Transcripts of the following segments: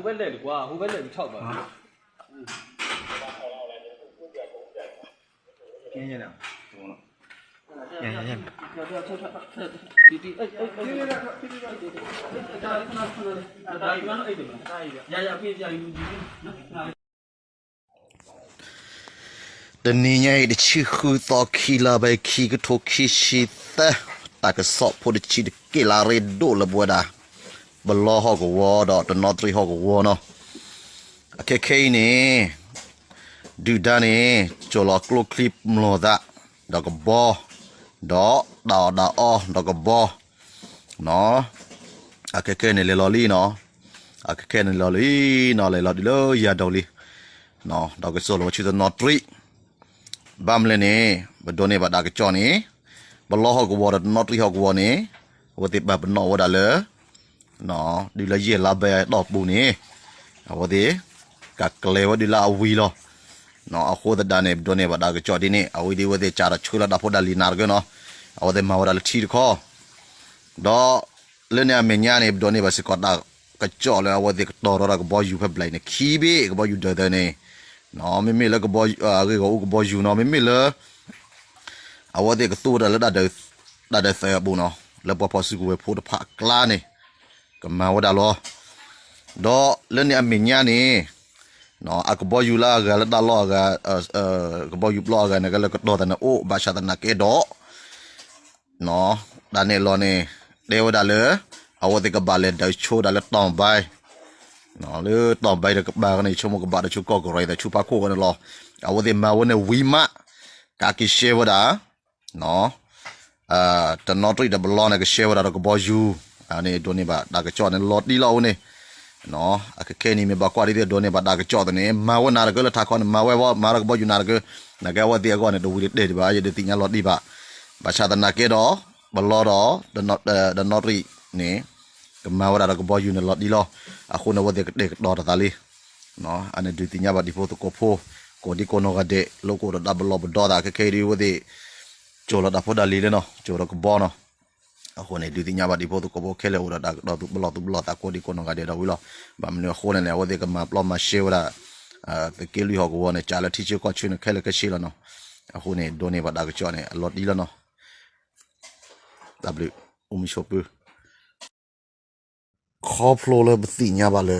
ဝဲလဲၣ်ကွၢ် ဝဲလဲၣ်ကွၢ် တနံၤညါအံၤ တဆံဃုသီ ခံလါဘဲ ခံကထိခံဆံသၢ, တၢ်ကစီၣ်ဖိတဆံတက့ၢ်လၢအရ့ဒိၣ်လၢပဝဲဒၣ် ပလီဟီၣ်ကဝီၤဒီးတနီသရံၣ်ဟီၣ်ကဝီၤနီၤ. အခဲခဲအံၤန့ၣ် ဒုၣ်ဒါန့ၣ် ကၠီၣ်လီၤကျိချံမျိာ်သး ဒီးကဘီ ဒီးတၢ်အီၣ်တၢ်အီဒီးကဘီ အခဲခဲန့ၣ်လဲၤလီၤလံနီၤ. အခဲခဲန့ၣ်လီၤလံနီၤ လဲၤလီၤဒုးလၢယၤဒီးလံ ဒီးကစိာ်လီၤဝဲဆူတနီသရံၣ်. ဘၣ်မနုၤလဲၣ်န့ၣ် ပဒိးန့ၢ်ဘၣ်တၢ်ကစီၣ်န့ၣ် ပလီဟီၣ်ကဝီၤဒီးတနီသရံၣ်ဟီၣ်ကဝီၤန့ၣ် အဝဲသ့ၣ်ပာ်ပနီၣ်ဝဲဒၣ်လၢ ဒုးလၢယဲၢ်လါဘဲအတီၢ်ပူၤန့ၣ် အဝဲသ့ၣ် ကကျဲၤဝဲဒုးလၢအဝံၤလီၤ. အဃိသတးန့ၣ် ပဒိးန့ၢ်ဘၣ်တၢ်ကစီၣ်ဒ်န့ၣ် အဝဲဒ်အဝဲသ့ၣ်ကးထီၣ်ဆှၢလီၤတၢ်ဖိတၢ်လံၤနၤတဂ့ၤနီၤ. အဝဲသ့ၣ်မၤဝဲဒၣ်လၢထံတခီ ဒီးလၢန့ၣ်အမဲာ်ညါန့ၣ် ပဒိးန့ၢ်ဘၣ်စ့ၢ်ကီးတၢ်ကစီၣ်လၢအဝဲသ့ၣ်ကတီၤထီၣ်ဒီးကဘီယူၤဖဲဘျဲၣ်န့ၣ် ခံဘ့ၣ်ကဘီယူၤဒၢးသၢန့ၣ် မ့မ့ၢ်လၢကဘီ အဂ့ၢ်ဂီၢ်အူကဘီယူၤနီၤ မ့မ့ၢ်လၢ အဝဲသ့ၣ်ကသူဝဲဒၣ်လၢ တၢ်ဒၢးသၢအပူၤနီၤ လၢပှၤဖီၣ်စုကဝဲၤဖိတဖၣ်အကျါန့ၣ် ကမၤဝဲဒၣ်လီၤ. ဒီးလၢန့ၣ်အမဲာ်ညါန့ၣ် အကဘီယူၤလၢအဂၤလၢတၢ်လီၢ်အဂၤ ကဘီယူၤပျီအဂၤန့ၣ် ကလၢကတီၤသးန့ၣ်အိၣ် ဘၣ်ဆၣ်သနာ်က့ဒီး တၢ်နဲၣ်လီၤန့ၣ် တဲဝဲဒၣ်လၢ အဝဲသ့ၣ်ကဘၣ်လဲၤဒၢးဆိဒၣ်လၢတီၢ်ဘဲ လၢတီၢ်ဘဲတကပၤန့ၣ် ဆိကမိၣ်ကဘၣ်ဒီးဆူကီၢ်ကရံၤဒီးဆူဖးခိၣ်ဝဲန့ၣ်လီၤ. အဝဲသ့ၣ်မၤဝဲန့ၣ်ဝံၤမး ကးက့ၤရှဲဝဲဒၣ် တနီသရံၣ်ဒီးပလီန့ၣ် ကရှဲဝဲဒၣ်ဒီးကဘီယူၤ န့ၣ်ဒိးန့ၢ်ဘၣ်တၢ်ကစီၣ်န့ၣ် လီၤတံၢ်လီၤအဝဲန့ၣ် အခဲခဲအံၤန့ၣ် မ့ၢ်ဘၣ်ကွၢ်ဒ်သိးဒိးန့ၢ်ဘၣ်တၢ်ကစီၣ်သ့ၣ်န့ၣ် မၤဝဲနၤတဂ့ၤလၢထးခီန့ၣ် မၤဝဲဘၣ် မၤဒီးကဘီယူၤနၤတဂ့ၤ နာ်က့အဝဲသ့ၣ်အဂီၢ်န့ၣ် တဝံၤတတဲာ်ဒံးဘၣ် ယဒုးသ့ၣ်ညါလီၤတံၢ်ဘၣ်. ဘၣ်ဆၣ်သနာ်က့ဒီး ပလီဒီး တနီသရံၣ်န့ၣ် ကမၤဝဲဒၣ်ဒီးကဘီယူၤန့ၣ်လီၤတံၢ်လီၤ. အဃိန့ၣ် အဝဲသ့ၣ်ကတဲာ်ကတီၤတသးလံ အန့ၣ်ဒုးသ့ၣ်ညါဘၣ်ဒံဖိသကိးဖိ ကိးဒံကိးနီၢ်ဂၤဒဲး လၢကအိၣ်ဒီးတၢ်ပလီၢ်ပဒီသး ခဲခဲအံၤဒ်အဝဲသ့ၣ် ကၠိာ်လီၤတၢ်ဖိတၢ်လံၤလၢနီၤ ကၠိာ်ဒီးကဘီနီၤ. အဃိန့ၣ် ဒုးသ့ၣ်ညါဘၣ်ဒံဖိသကိးဖိခဲလၢာ်အိၣ်ဒီးတၢ်ကတီၤသူၣ်ပလီၢ်သူၣ်ပလီၢ်သး ကိးဒံကိးနီၢ်ဂၤဒဲးဒီးဝံၤလီၤ. ဘၣ်မနုၤအဃိန့ၣ်န့ၣ် အဝဲသ့ၣ်ကမၤပျီမၤရှဲဝဲဒၣ် သုးက့လွံၢ်ဟီၣ်ကဝီၤန့ၣ် ကးလၢထံဆၢကီၢ်ဆၢန့ၣ် ခဲလၢာ်ခဲဆ့လီၤနီၤ. အဃိန့ၣ် ဒိးန့ၢ်ဘၣ်တၢ်ကစီၣ်န့ၣ် အလီၤတံၢ်လီၤနီၤ. တၢ်ဘျုး အိၣ်မုာ်ဆိးပၢၤ ခီဖျိလၢပသ့ၣ်ညါဘၣ်လၢ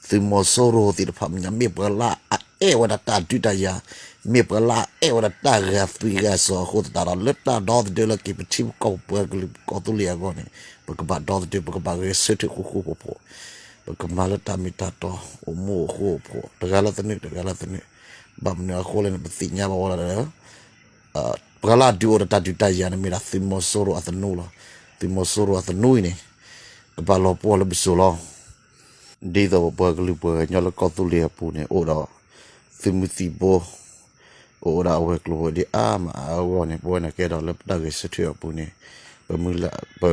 သုးမီၤစိရိၤသ့ၣ်တဖၣ်မဲာ်ညါ မ့ၢ်ပှၤလၢအအဲၣ်ဝဲဒၣ်တၢ်ဒုးတၢ်ယၤ, မ့ၢ်ပှၤလၢအအဲၣ်ဝဲဒၣ်တၢ်ဂာ်သွံၣ်ဂာ်စီၤအဃိသတးဒီး လၢတၢ်ဒီသဒၢလၢက့ၤပထံပကီၢ်ပပှၤကလုာ်ကီၢ်သူလ့ၤအဂီၢ်န့ၣ် ပကဘၣ်ဒီသဒၢ ပကဘၣ်ဂဲၤဆၢထၢၣ်ဃူဃူဖိးဖိး, ပကမၤလၢတၢ်မ့ၢ်တၢ်တီ အိၣ်မူအိၣ်ဃူအိၣ်ဖိး တဂၤလၢသနၢၣ် တဂၤလၢသနၢၣ်, ဘၣ်မနုၤအဃိလဲၣ်န့ၣ် ပသ့ၣ်ညါဘၣ်ဝဲဒၣ်လၢ ပှၤလၢအဒုးအိၣ်ဒီးတၢ်ဒုးတၢ်ယၤန့ၣ် မ့ၢ်ဒၣ်သုးမီၤစိရိၤအသနူလီၤ. သုးမီၤစိရိၤအသနူအံၤန့ၣ် ကဘၣ်လီၤပှီၢ်လၢပစိၤလီၤ. ဒ်သိးပပှၤကလုာ်ပှၤကညီလၢကီၢ်သူလ့ၤအပူၤန့ၣ် အိၣ်ဒီးသုးမုၢ်သံၣ်ဘိ, အိၣ်ဝဲဒၣ်အဝဲၤကျိၤဝဲၤဒ့အါမးအါအဂီၢ်န့ၣ် ပဝဲန့ၣ်ကဲဒီးလၢပတၢ်ဂဲၤဆၢထၢၣ်အပူၤန့ၣ် ပမုၢ်လၢ် ပ ပ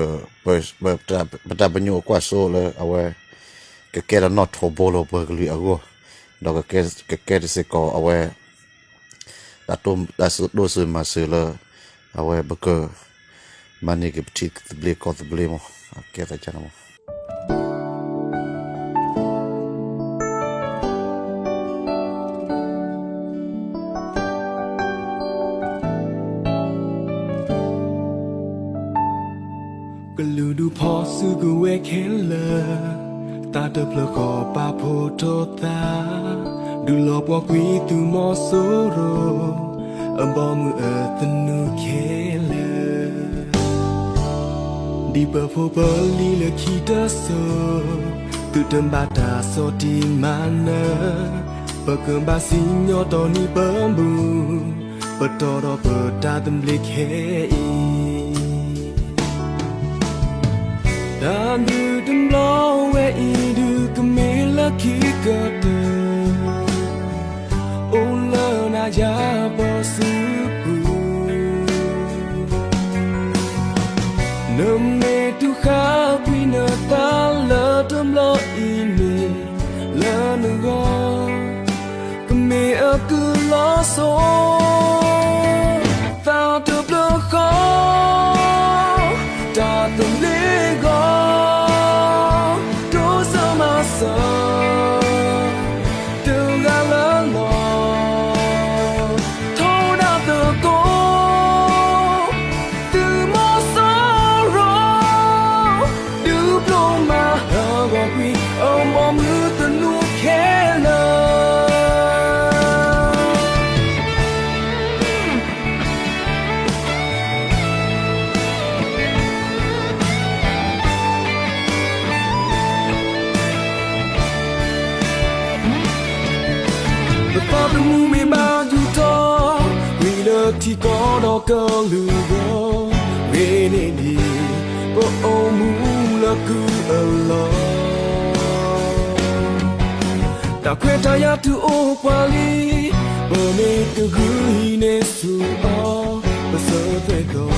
တၢ်ပညိၣ်အကွၢ်စိလၢအဝဲ ကကဲဒီးနီၣ်ထိးဘိလီၤပှၤကလုာ်အဂီၢ်, ဒီးကကဲတစ့ၢ်ကီးအဝဲ တၢ်တိစၢၤမၤစၢၤလၢ အဝဲပကမၤန့ၢ်က့ၤပထံသဘျ့ကီၢ်သဘျ့မး, အကဲသးကန့ၣ်မး. ကလုာ်ဒူၣ်ဖီၣ်စုကဝဲၤခဲလၢာ်, တၢ်တဖျၢၣ်ဃီပာ်ဖှိၣ်ထီၣ်သး, ဒုးလီၤပှီၢ်ကွံာ်သုးမီၤစိရိၤ, အဘီအမုၢ်အသနူခဲလၢာ်. ဒ်ပဖိပလံၤလၢခံတစိၤ, သုတဘၣ်တၢ်ဆီၣ်တံၢ်မၤနၢၤ, ပကဘၣ်စံၣ်ညီၣ်တီၢ်န့ၢ်ပဘူၣ်, ပတီၢ်ဒီးပတၢ်သဘျ့ခဲအံၤ တၢ်ဒုးတဘျီဝဲအံၤဒုးကမ့ၢ်လၢခံကတၢၢ်, အိၣ်လၢနၤယၤပှၤစုပူၤ, နမ့ၢ်တူၢ်ဃာ်ကွံာ်နသးလၢတဘျီအံၤန့ၣ်, လၢနဂီၢ် ကမ့ၢ်အကုၢ်လီၤစိၤ, သးတဘျၢဃီ, တၢ်သဘျ့ဂီၢ်, တိစၢၤမၤစၢၤ သုမူမ့ၢ်ဘၣ်ယူၢ်ထီၣ်, ဝံၤလၢထံကီၢ်ဒီးကလုာ်ဂီၢ်, ဂ့ၤန့ၢ်ဒံး ပအိၣ်မူလၢကုၢ်အလီၢ်, တၢ်ခွဲးတၢ်ယာ်တုၤအိၣ်ပှၤလံ, ပမ့ၢ်တဂုာ်ဟံးန့ၢ်ဆူၣ်အီၤ, ပစၢၤသွဲၣ်ကီး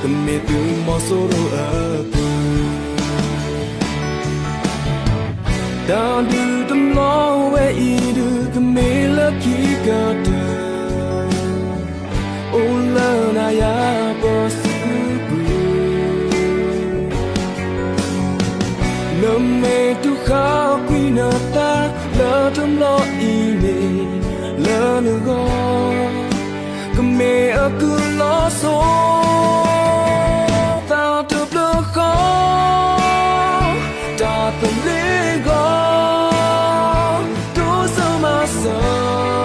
ကမ့ၢ်သုးမီၤစိရိၤအပူၤ တၢ်ဒုးတမျီဝဲအံၤဒုး ကမ့ၢ်လၢခံကတၢၢ်, အိၣ်လၢနၤယၤပစုပူၤ, နမ့ၢ်တူၢ်ဃာ်ကွံာ်နသးလၢတမျီအံၤန့ၣ် လၢနဂီၢ် ကမ့ၢ်အကုၢ်လီၤစိၤ, သးတဘျုးဃီ, တၢ်သဘျ့ဂီၤ, တိစၢၤမၤစၢၤ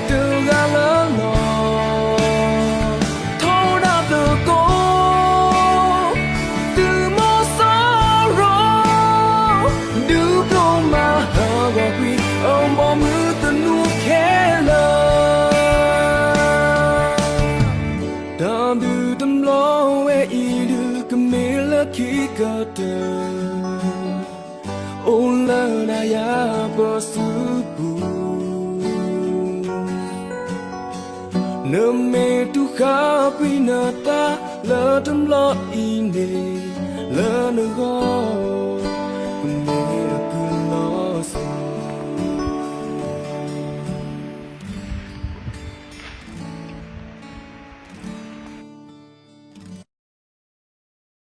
တဂၤလၢ်လီၤ, ထီဒါသကိး သုးမီၤစိရိၤ, ဒုးဖျိမၤဟးဂီၤကွံာ် အဘီမုၢ်သနူခဲလၢာ်, တၢ်ဒုးတမျီဝဲအံၤဒုး ကမ့ၢ်လၢခံကတၢၢ်, အိၣ်လၢနၤယၤပစုပူၤ, နမ့ၢ်တူၢ်ဃာ်ကွံာ်နသးလၢတမျီအံၤန့ၣ် လၢနဂီၢ်